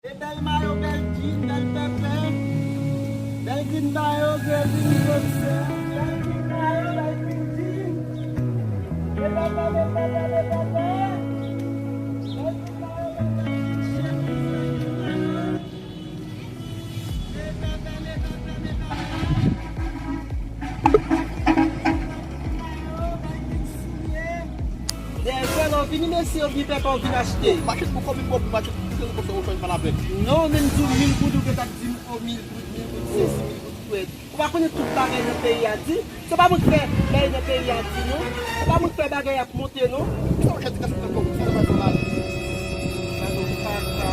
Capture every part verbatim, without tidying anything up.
E bèl mayo, bèl jean, bèl pèpè. Bèl jean mayo, bèl jean boxer. Bèl jean mayo, bèl jean jean. E pèpè, e pèpè, e pèpè. Bèl jean mayo, bèl jean chemiz, bèl jean mayo. E pèpè, e pèpè, e pèpè. Dèyè vwè lè w vini, mesye, oubyen pèpè w vin achte. Mache pou kòm yon bòb, mache pou kòm yon bòb, pa la pèn. Non, menm di w mil goud, ou gentan di m, o, mil goud, mil goud sesi, mil goud dwèt. Ou pa konnen tout bagay nan peyi a di. Se pa mwen k fè bagay nan peyi a di, non. Se pa mwen k fè bagay ap monte, non. Sa w chèche kase nan kòb, sa w fè la. Gade w kaka.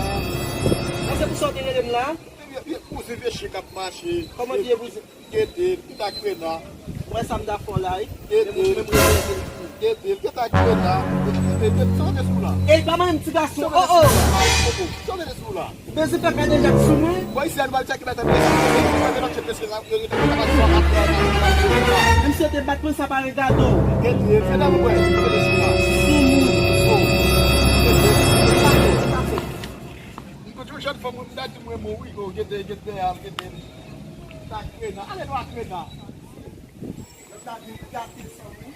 Nan se pou sa w te rele m la? Vye, vye bouzen, vye chen k ap mache. Kòman vye bouzen? Gete l, ki ta krena. Ou wè sa m ta fè w la, wi. Gete l. Menm mwen, mwen rete l. Gete l, ki ta krena. Gete l, sa w mete sou la. Ey, pa manyen m ti gason. Oh, oh. Sa w mete sou la. Bezwen fè kadejak sou mwen. Bon, isi a nou pral tcheke mèt an. Menm si yo te bat mwen, sa pa regade w. Gete l, se nan mwen, sa w mete sou la. Sou moun. Oh. Gete l. M konn yon jèn fanm, m ta di mwen, mwen, wi, oh, gete, gete, al, gete. Ta krena, ale nou a krena. Yo ta di gate san wi.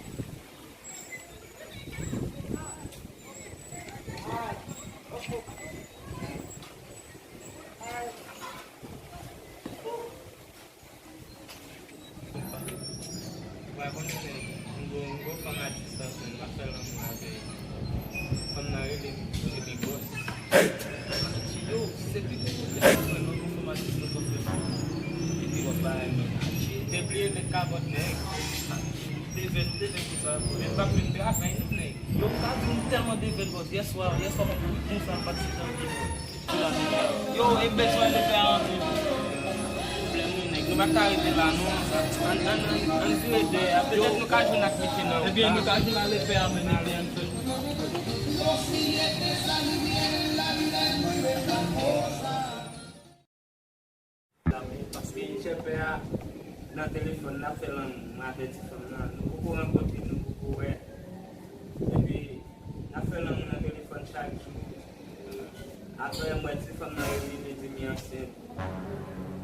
Ay, oh, oh. Ou pa konnen, men, m gon, m gon fanm a distans, men m pa fè lanmou avè l. Fanm nan rele m, epi gwòs. Yo, se pi gwo pwoblèm mwen, mwen gon fanm a distans, mwen fè epi w ap bay mwen. Te bliye met kapòt nèg. Devèn, devèn konsa, men m p ap menm travay non, nèg. Yo, m ka di w, m tèlman devèn gwòs. Yèswa, yèswa, m ap kouri konsa, m pa t sitan pye gwòs. Yo, e bèt yo ale fè a antre. Pwoblèm nou nèg, nou pa ka rete la non. Ann, ann, ann, ann vire dèyè a. Petèt nou ka jwenn ak misye nan wout la. Ebyen, nou ka jwenn a lepè a, men lepè a, nou fè. Paske chèf pè a nan telefòn, n ap fè lanmou, m avèti fanm nan, nou poko rankontre, nou poko wè. Epi, n ap fè lanmou nan telefòn chak jou. Apre, m wè ti fanm nan rele m, li di m li ansent.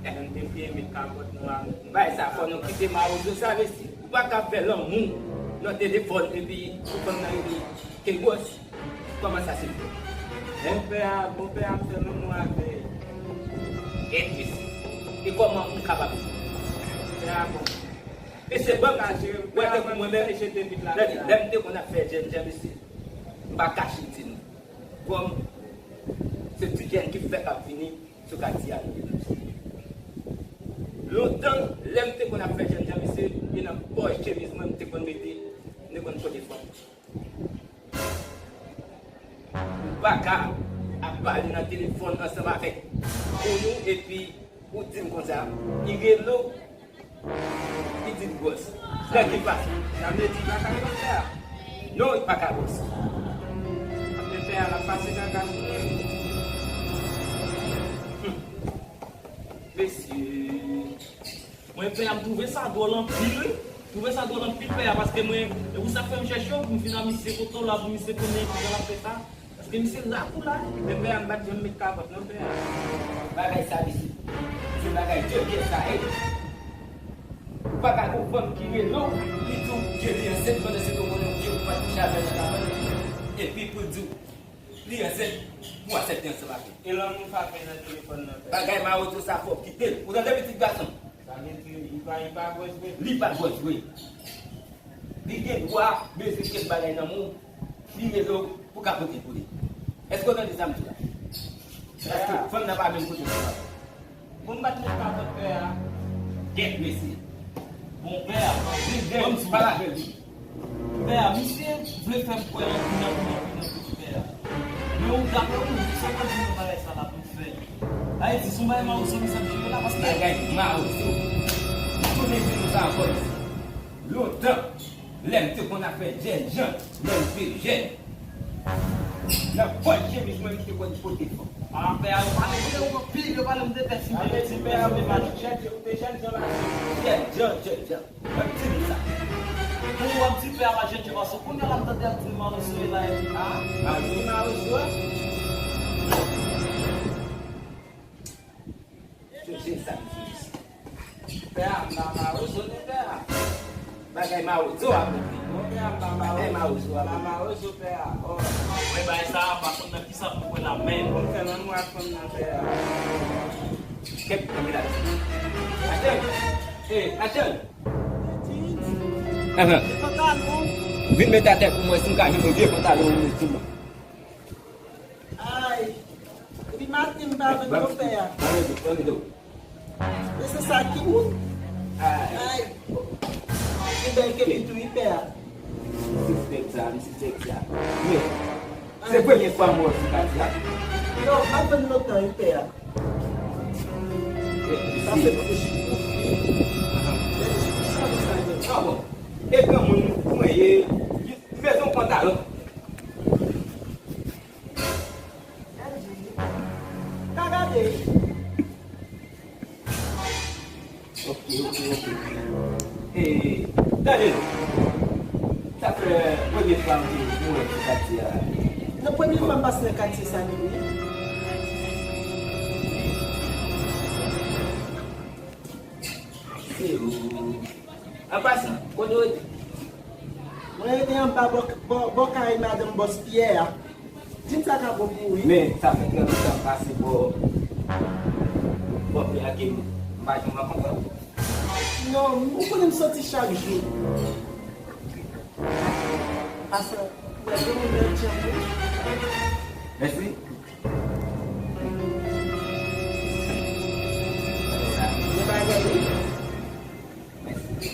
Lè m te bliye met kapòt nwa. Bay sa fò nou kite mawozo sa, mesye. Ou pa ka fè lanmou nan telefòn, epi ti fanm nan rele ke gwòs. Kòman sa se fèt? Bonpè a, bonpè a, m fè lanmou avè l. Gèt mesye. E kòman m kapab? Bonpè a bon. Mesye, ban m, wè tankou mwen menm, lè, lè m te konn ap fè jènjan, mesye, m pa kache l di nou. Kòm se ti jèn ki fèk ap vini sou katye a, nou ye, mesye. Lontan, lè m te konn ap fè jènjan, mesye, e nan pòch chemiz mwen, m te konn mete, m te konn pote fanm. Ou pa ka ap pale nan telefòn ansanm avèk moun ou epi ou di m konsa, li rele w, li di l gwòs. Nan ki fason? Sa vle di li pa ka gwòs, pè a? Non, li pa ka gwòs. Apre pè a, l ap pase kaka sou mwen. Mesye. Mwen, pè a, m twouve sa dwòl anpil, wi. M twouve sa dwòl anpil, pè a, paske mwen, e pou sa k fè m chèche w, pou m vin a misye kote w la, pou misye konnen kijan l ap fè sa. Paske misye rak ou la. Men pè a, m pa t janm met kapòt non, pè a. Bagay sa, mesye. Se bagay djèdjè sa ye. Ou pa ka gon fanm ki rele w, li di w ke li ansent, pandan se ke w konnen ke ou pa t kouche avè l nan kabann. Epi pou l di w, li ansent, pou w aksepte ansanm avè l. E lanmou sa fè nan telefòn nan, pè? Bagay mawozo sa fò w kite l. Ou tande pitit gason? Sa vle di, li pa, li pa gwòs vre? Li pa gwòs vre. Li gen dwa bezwen kèk bagay nan men w, li rele w pou w ka pote l pou li. Èske w tande sa m di w la? Paske fanm nan pa menm kote pou w. Bon, m pa t met kapòt pè a. Gèt mesye. Bon, pè a, li gen pale avè li. Pè a, misye vle fè m kwè anpil, anpil, anpil, anpil, pè a. Men ou dakò, ou, sa w ap di nan bagay sa la pou m fè? Ayiti, se yon bagay mawozo misye ap jere la, paske bagay mawozo. M tounen di nou sa ankò, mesye. Lontan, lè m te konn ap fè jènjan, lè m te jèn, nan pòch chemiz mwen, m te konn pote fanm. A, pè a, yo pale de ou anpil, yo pale m de pèsimèl, ti pèsimèl. Ou te jènjan, jènjan, jènjan. Mwen di nou sa. Bon, w ap di pè a pa jènjan paske kounye a la m tande ap di m mawozo ye la epi a. Mawozo, mawozo. Pè a, m pa mawozo non, pè a. Bagay mawozo ap rete. Non, pè a, m pa mawozo. Bagay mawozo ap rete. M pa mawozo, pè a. Oh. Mwen bay sa, pa konn nan ki sa pou kwè la menm. Bon, fè nan nou ak fanm nan, pè a. Kèt, kanpe la. Ajan! Ey, ajan! Ahan. Pantalon. Vin met atè pou mwen, si m ka jwenn yon vye pantalon ou met sou mwen. Ay, depi maten m pa jwenn yon pè a. Pale dou, pale dou. Men se sa ki moun. Ay. Ay. Li bèl ke li tou, wi, pè a. M sispèk sa, m sispèk sa. Men, se premye fwa m wè w sou katye a. Non, m ap vann lontan, wi, pè a. Sa se pou jip. Ah bon. E granmoun mwen ye, li bezwen pantalon. Ka gade. Ok, ok, ok. E, tande non. Sa fè premye fwa m te wè w sou katye a. Nan premye fwa m pase nan katye sa menm, wi. Se ou. An pasan, kote w rete? Mwen rete anba bò, bò, bò kay madanm bòs Pyè a. Djim sa ka bon pou ou, wi. Men, sa fè trè lontan m pase bò, bò Pyè a ke m pa janm rankontre w. Non, ou konnen m soti chak jou. Paske, lè yo mwen bèl djanm, wi. Mèsi. Gen bagay, wi. Mèsi.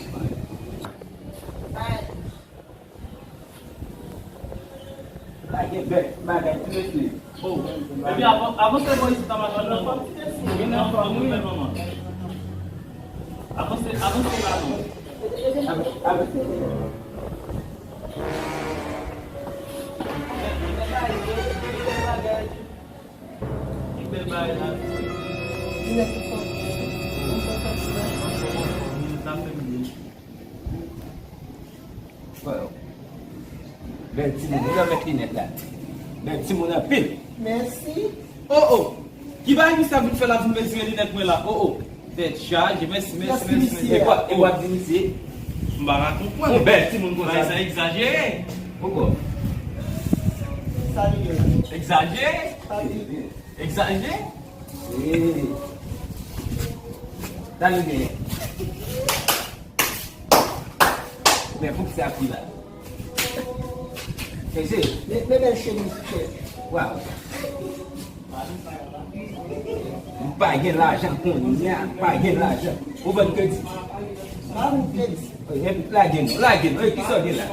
Bay. Bagay bèl, bagay tou mesye. Oh. Epi avan, avan se bò isit la, madanm nan. Gen nan fanm, wi. Avan se, avan se la, non. Avan, avan. Ki bèl bagay la. Linèt ki fò. Sa fè m byen. Bèl timoun, wi, nan met linèt la. Bèl timoun anpil. Mèsi. Oh, oh. Ki bagay misye ap vin fè la pou mezire linèt mwen la? Oh, oh. Tèt chaje, mèsi, mèsi, mèsi, mèsi. E w ap, e w ap di misye? M pa ka konprann. Yon bèl timoun konsa. Bagay sa egzajere. Poko. Sa li ye la? Egzajere? Sa li ye? Egzajere? Ee. Sa li ye? Men pou ki sa ap pi la? Mesye, men, men bèl chemiz, chè. Waw. M pa gen lajan kounye a, m pa gen lajan. Ou ban m kredi? M pa ban m kredi. Lage m, lage m. Ey, kisa w gen la?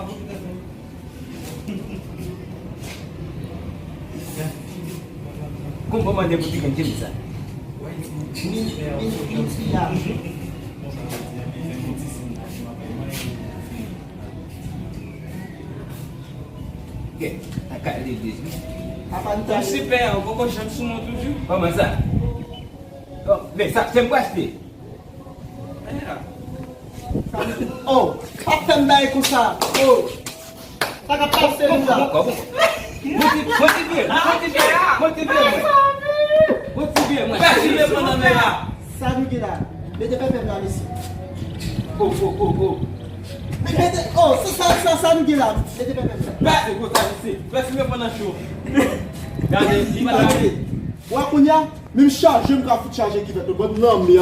Kòman w mande pou ti grenn chemiz sa? Mil, mil, mil sila. Kèt, sa ka legliz wi. Apa n ta... Bon, sipè, ou poko janm sou mwen toujou? Kòman sa? Oh, men sa, se m pou achte. Oh, pa fè m bagay konsa. Oh. Sa k ap pase menm la? Bon, bon, bon. Mwen ti, mwen ti byen, mwen ti byen, mwen ti byen, mwen. Mwen ti byen, mwen. Sa nou gen la? Mete pèpè m la, mesye. Oh, oh, oh, oh. Mete, oh, sa, sa, sa, sa nou gen la? Mete pèpè m la. Mèsi pou sa, mesye. Mèsi, men pandan cho. Gade, li pa gade. Wè kounye a, menm chaje m ka fout chaje ki fèt. Bon, non, men.